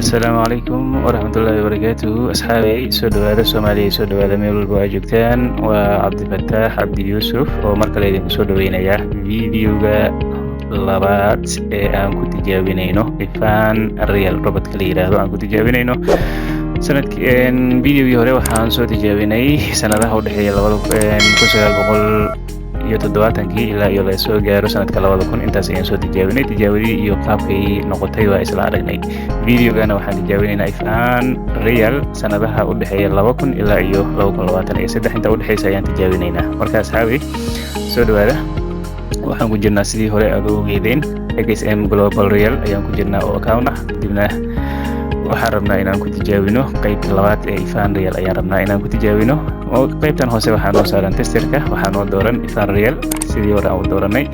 Asalaamu calaykum waraxmatullaahi wabarakaatuhu. Asxaabay, soo dhawaada. Soomaaliya, soo dhawaada meel walba aa joogtaan. Waa Cabdifataax Cabdi Yuusuf oo mar kale idinku soo dhaweynaya videoga labaad ee aan ku tijaabinayno Ifan Real, robotka la yiraahdo aan ku tijaabinayno. Sanadkii videogii hore waxaan soo tijaabinay sanadaha udhexeeya 1970-kii ilaa iyo lasoo gaaro sanadka 2000. Intaas ayaan soo tijaabinay. Tijaabadii iyo qaabkay noqotay waa isla aragnay. Videogana waxaan tijaabinaynaa Ifan Real sanadaha udhexeeya 2000 ilaa iyo 2023. Inta udhexeysa ayaan tijaabinaynaa. Marka asxaabi, soo dhawaada. Waxaan ku jirnaa sidii hore aad u ogeydeen XM Global Real ayaan ku jirnaa oo account ah. Kadibna waxaan rabnaa inaan ku tijaabino qeybta labaad ee Ifan Real ayaan rabnaa inaan ku tijaabino. Qeybtan hoose waxaa noo saaran testerka, waxaa noo dooran Ifan Real sidii hore aan u dooranay.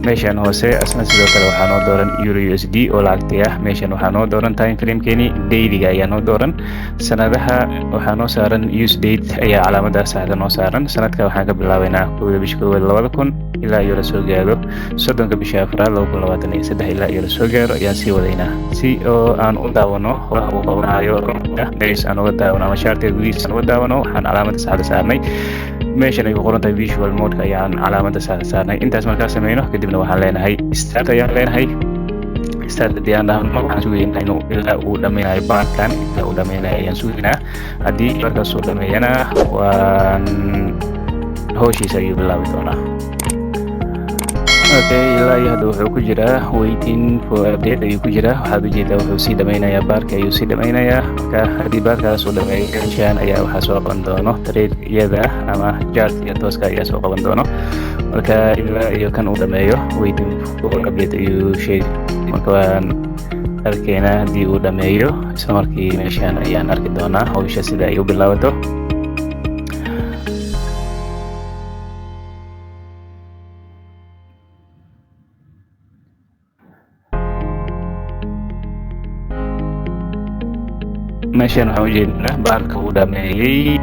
Meeshan hoose asna sidoo kale waxaa noo dooran Euro USD oo lacagti ah. Meeshan waxaa noo dooran time framekeeni dailyga ayaa noo dooran. Sanadaha waxaa noo saaran use date ayaa calaamadaas saxda noo saaran. Sanadka waxaan ka bilaabaynaa 1-da bisha koowaad 2000 ilaa iyo lasoo gaaro 30-ka bisha afraad 2023. Ilaa iyo lasoo gaaro ayaan sii wadaynaa si oo aan u daawano howlaha uu qabanayo, aan uga daawano ama chartiga gudihiisa aan uga daawano. Waxaan calaamada saxda saarnay meeshan ay ku qoran tahay visual modeka ayaan calaamada saxda saarnay. Intaas markaa sameyno kadibna waxaan leenahay start ayaan leenahay. Start haddii aan dhahno, waxaan sugaynaa inuu ilaa uu dhameynayo baarkan. Ilaa uu dhameynayo ayaan sugaynaa. Haddii markaas uu dhameeyana, waan howshiisa ayuu bilaabi doonaa. Okay, ilaa iyo hadda wuxuu ku jiraa waiting for update ayuu ku jiraa. Waxaad ujeedaa wuxuu sii dhameynayaa, baarka ayuu sii dhameynayaa. Marka haddii baarkaas uu dhameeyo, meeshan ayaa waxaa soo qaban doono trade-yada ama chartiga tooska ayaa soo qaban doono. Marka ilaa iyo kan uu dhameeyo, waiting for update ayuu sheegay. Marka waan arkaynaa haddii uu dhameeyo, isla markii meeshan ayaan arki doonaa hawsha sida ay u bilaabato. Meeshan waxaan ujeednaa baarka uu dhameeyey,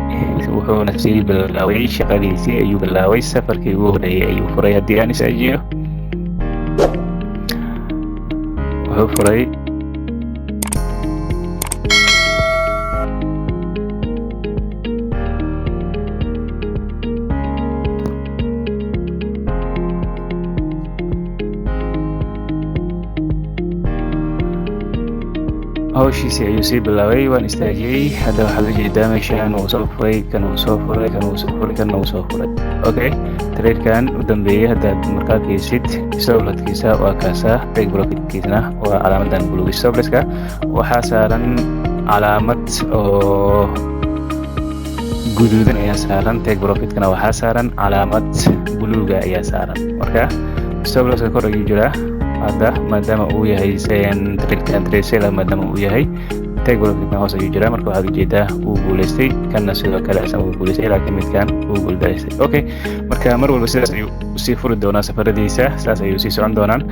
wuxuuna sii bilaabay shaqadiisii ayuu bilaabay. Safarkii ugu horeeyay ayuu furay. Haddii aan isaajiyo, wuxuu furay hawshiisii ayuu sii bilaabay. Waan istaajiyey. Hadda waxaad ujeedaa meeshan uu soo furay, kan uu soo furay, kan uu soo furay, kan uu soo furay. Okay, tradekan u dambeeyey haddaad markaa fiirsid, stop losskiisa waa kaasaa, take profitkiisna waa calaamadan buluug. Stop losska waxaa saaran calaamad oo guduudan ayaa saaran, take profitkana waxaa saaran calaamad buluuga ayaa saaran. Marka stop losska kor ayuu jiraa hadda maadaama uu yahay tradekan trade sell, maadaama uu yahay take profitna hoos ayuu jiraa. Marka waxaad ujeedaa uu guuleystay, kanna sidoo kale isna uu guuleystay, laakiin midkan uu guuldaraystay. Okay, marka mar walba sidaas ayuu sii furi doonaa safaradiisa, saas ayuu sii socon doonaan.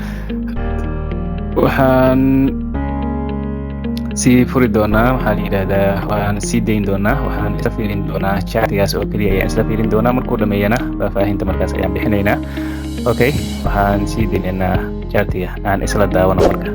Waxaan sii furi doonaa, waxaa la yidhahdaa waan sii dayn doonaa. Waxaan isla fiirin doonaa chartigaas oo keliya ayaan isla fiirin doonaa. Markuu dhameeyana faahfaahinta markaas ayaan bixinaynaa. Okay, waxaan sii daynaynaa chartiga, aan isla daawano marka.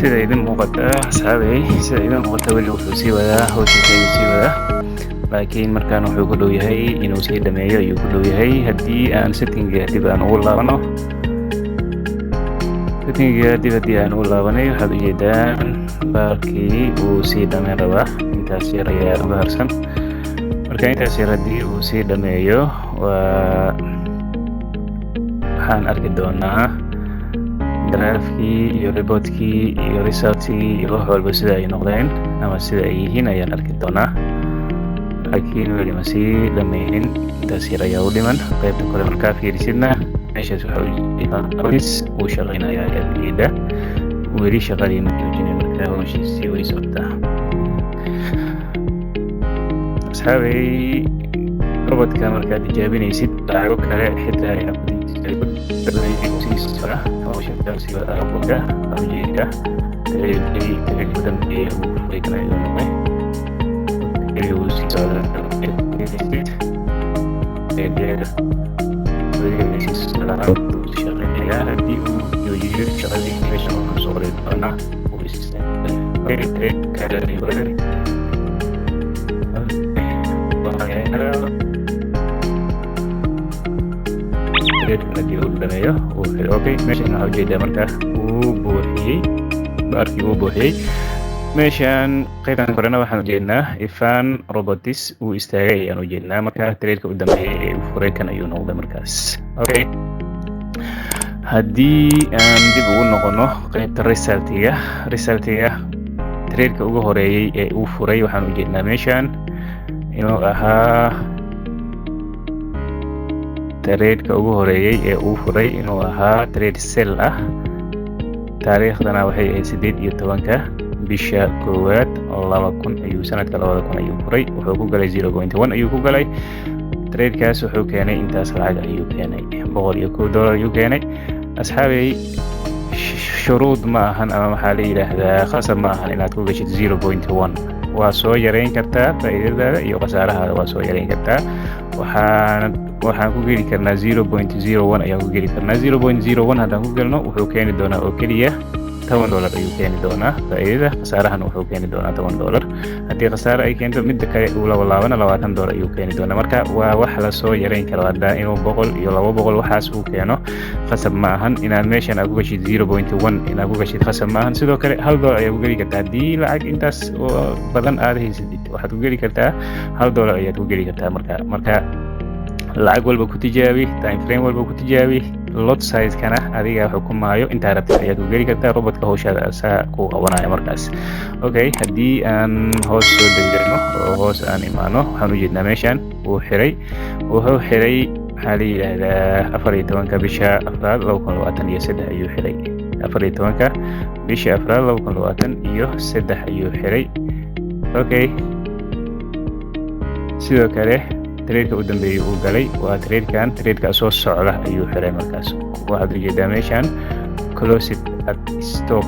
Sida idin muuqata, asxaabey, sida idin muuqata, weli wuxuu sii wadaa hawshiisa ayuu sii wadaa, laakiin markaan wuxuu ku dhow yahay inuu sii dhameeyo ayuu ku dhow yahay. Haddii aan settinga dib aan ugu laabano, settinga dib haddii aan ugu laabanay, waxaad ujeedaan baalkii uu sii dhameyn rabaa. Intaas yar ayaa uga harsan. Marka intaas yar haddii uu sii dhameeyo, waa waxaan arki doonaa graafkii iyo reportkii iyo resultkii iyo wax walba sida ay noqdeen ama sida ay yihiin ayaan arki doonaa, laakiin weli ma sii dhameynin, intaas yar ayaa u dhiman. Qaybta kore markaa fiirisidna, meeshaas waxa uu shaqeynaya ayaad ujeedaa. Weli shaqadii ma joojinin, marka hawshiisii way socotaa. Asxaabey, robotka markaad tijaabinaysid, lacago kale xitaa inaad ku hawsha sii wadaa robotka. Ujeedaa trade u dambeeyay uu furay kan ayuu noqday. Weli sii socdaa, weli sii socdaa, wuu shaqeynayaa. Haddii uu joojiyo shaqadii, meesha wuxuu soo qori doonaa uu trade kale ayuu trade haddii uu dhameeyo uu xiro. Okay, meeshan waxaa ujeedaa marka uu buuxiyey, baarkii uu buuxiyey. Meeshan qaybtan korena waxaan ujeednaa Ifan Robotics uu istaagay ayaan ujeednaa. Marka tradeka u dambeeyay ee uu furay kan ayuu noqday markaas. Okay, haddii aan dib ugu noqono qaybta resultiga, resultiga tradeka ugu horeeyey ee uu furay waxaan ujeednaa meeshan inuu ahaa tradeka ugu horeeyey ee uu furay inuu ahaa trade sell ah. Taariikhdana waxay ahayd 18-ka bisha koowaad 2000 ayuu, sanadka 2000 ayuu furay. Wuxuu ku galay 0.1 ayuu ku galay tradekaas. Wuxuu keenay intaas lacag ayuu keenay, $101 ayuu keenay. Asxaabey, shuruud ma ahan ama waxaa la yidhaahdaa khasab ma ahan inaad ku gashid 0.1. Waa soo yareyn kartaa faa'iidadaada iyo khasaarahaada, waa soo yareyn kartaa. Waxaan ku geli karnaa 0.01 ayaan ku geli karnaa. 0.01 haddaan ku gelno, wuxuu keeni doonaa oo keliya $10 ayuu keeni doonaa faa'iidada, khasaarahana wuxuu keeni doonaa $10. Haddii khasaare ay keento, midda kale uu laba laabana, $20 ayuu keeni doonaa. Marka waa wax lasoo yareyn karo. Haddaa inuu 100 iyo 200 waxaas uu keeno khasab ma ahan inaad meeshan aad ku gashid 0.1, inaad ku gashid khasab ma ahan. Sidoo kale $1 ayaa ku geli kartaa. Haddii lacag intaas oo badan aad haysatid, waxaad ku geli kartaa $1 ayaad ku geli kartaa. Marka lacag walba ku tijaabi, time frame walba ku tijaabi, lot size-kana adiga xukumaayo. Intaa rabtid ayaad ku geli kartaa. Robotka hawshaada asaa ku qabanaya markaas. Okay, haddii aan hoos soo degdegno oo hoos aan imaano, waxaan ujeednaa meeshan wuu xiray. Wuxuu xiray, maxaa la yidhaahdaa, 14-ka bisha afraad 2023 ayuu xiray. 14-ka bisha afraad 2023 ayuu xiray. Okay, sidoo kale tradeka u dambeeyey uu galay waa tradekan. Tradeka soo socda ayuu xiray markaas. Waxaad ujeedaa meeshan closed at stop,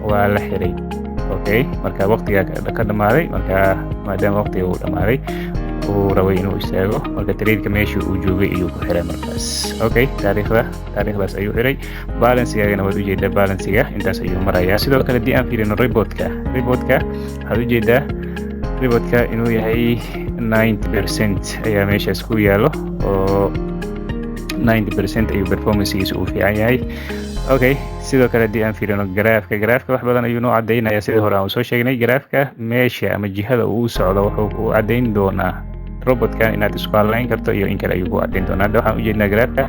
waa la xiray. Okay, marka waqtigaa ka dhamaaday. Marka maadaama waqtiga uu dhamaaday, uu rabay inuu istaago. Marka tradeka meeshii uu joogay ayuu ku xiray markaas. Okay, taariikhdaas ayuu xiray. Balancegaagana waad ujeedaa, balancega intaas ayuu marayaa. Sidoo kale haddii aan fiirino reportka, waxaad ujeedaa reportka inuu yahay 90% ayaa meeshaas ku yaalo, oo 90% ayuu performancegiisa uu fiican yahay. Okay, sidoo kale haddii aan fiirino graafka, graafka wax badan ayuu noo caddaynaya. Sidii hore aan soo sheegnay, graafka meesha ama jihada uu u socdo wuxuu ku caddayn doonaa robotkan inaad isku halayn karto iyo in kale ayuu ku caddayn doonaa. Hadda waxaan ujeednaa graafka,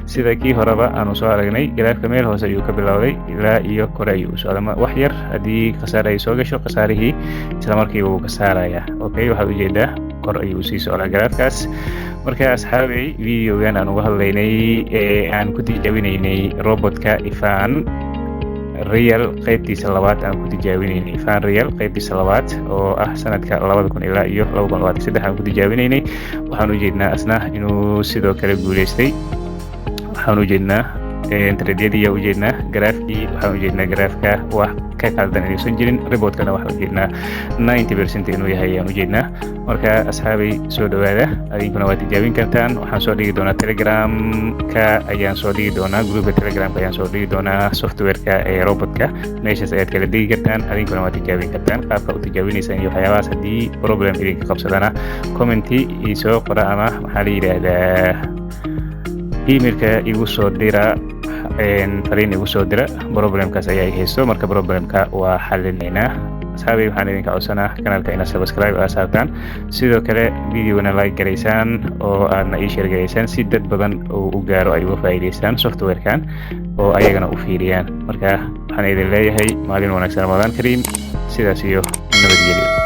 sida kii horeba aanu soo aragnay, graafka meel hoose ayuu ka bilowday, ilaa iyo kore ayuu u socda. Wax yar haddii khasaare ay soo gasho, khasaarihii isla markiiba wuu ka saarayaa. Okay, waxaad ujeedaa kor ayuu sii socdaa graafkaas. Marka asxaabey, videogan aan uga hadlaynay ee aan ku tijaabinaynay robotka Ifan Real qaybtiisa labaad, aan ku tijaabinaynay Ifan Real qaybtiisa labaad oo ah sanadka 2000 ilaa iyo 2023 aan ku tijaabinaynay, waxaan ujeednaa asna inuu sidoo kale guuleystay. Waxaan ujeednaa Trade-yadii ayaa ujeednaa, garaafkii waxaan ujeednaa, garaafka wax ka qaldan inuusan jirin. Reportkana waxaan ujeednaa 90% inuu yahay ayaan ujeednaa. Marka asxaabay, soo dhowaada, adinkuna waa tijaabin kartaan. Waxaan soo dhigi doonaa Telegramka ayaan soo dhigi doonaa, groupka Telegramka ayaan soo dhigi doonaa softwareka ee robotka. Meeshaas ayaad kala degi kartaan, adinkuna waa tijaabin kartaan. Qaabka u tijaabinaysaan iyo waxyaabahaas, haddii problem idinka qabsadana, comment-i isoo qora ama maxaa la yidhaahdaa, emailka igu soo dira, fariin igu soo dira, problemkaas ayaa i haysto. Marka problemka waa xalinaynaa. Asxaabay, waxaan idinka codsanaa kanaalka inaad subscribe aa saartaan, sidoo kale videogana like garaysaan oo aadna ii share garaysaan, si dad badan oo u gaaro, ay uga faa'iidaystaan softwarekan oo ayagana u fiiriyaan. Marka waxaan idin leeyahay maalin wanaagsan, Ramadaan kariim, sidaas iyo nabadgelyo.